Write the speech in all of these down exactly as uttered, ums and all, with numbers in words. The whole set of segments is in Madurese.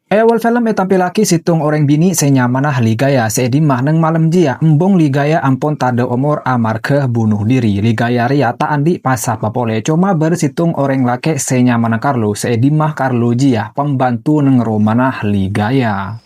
È wol film ètampèllaghi sèttong orèng binè' sè nyamana Ligaya sè è dimma neng malem jiyâ embung Ligaya ampon tadâ' omor amarghâ bunuh diri. Ligaya rèya ta' andi' pasapa polè, coma bâr sèttong orèng lakè' sè nyamana Carlo sè è dimma Carlo jiyâ pembantu neng romana Ligaya.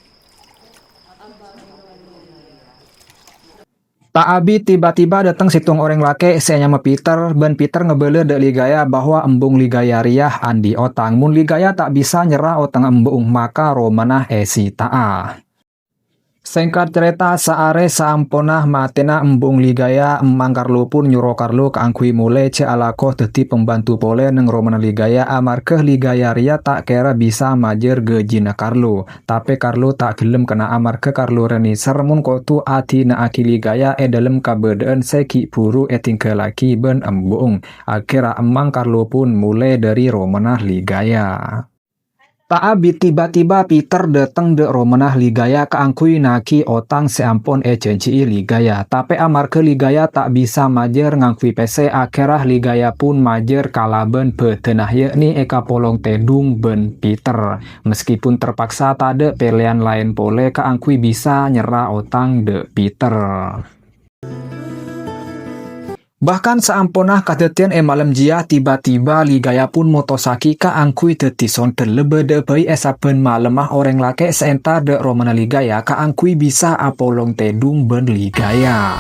Ta' abit tiba-tiba dâteng sèttong orèng lakè' sè anyama Peter, bân Peter ngabâlâ dâ' Ligaya bahwa embung Ligaya rèya andi' otang. Mon Ligaya ta' bisa nyerra otangnga embung, maka romana èsita'a. Sèngkat carèta, saarè saamponna matèna embung Ligaya, emmang Carlo pon nyoro Carlo kaangghuy molè jhâ' alako dhâddhi pembantu polè neng romana Ligaya, amarghâ Ligaya rèya ta' kèra bisa majâr ghâjina Carlo. Tapè Carlo ta' ghellem kèna amarghâ Carlo rèya nèser mon kodhu adina'aghi Ligaya è dâlem kabâdâ'ân sè ghi' bhuru ètingghâllaghi bân embung. Akhèrra emmang Carlo pon molè dâri romana Ligaya. Ta' abit tiba-tiba Peter dâteng dâ' romana Ligaya kaangghuy naghi otang sè ampon èjhânjhi'i Ligaya. Tapè amarghâ Ligaya ta' bisa majâr ngangghuy pèssè, akhèrra Ligaya pon majâr kalabân bâdânna, yakni èkapolong tèdung bân Peter. Maskèpon terpaksa tadâ' pèlèyan laèn polè kaangghuy bisa nyerra otang dâ' Peter. Bahkan saamponna kadhâddhiyân è malem jiyâ, tiba-tiba Ligaya pon motossaghi kaangghuy dhâddhi sondel. Bâdâ bhâi è sabbhân malemma orèng lakè' sè entar dâ' romana Ligaya kaangghuy bisa apolong tèdung bân Ligaya.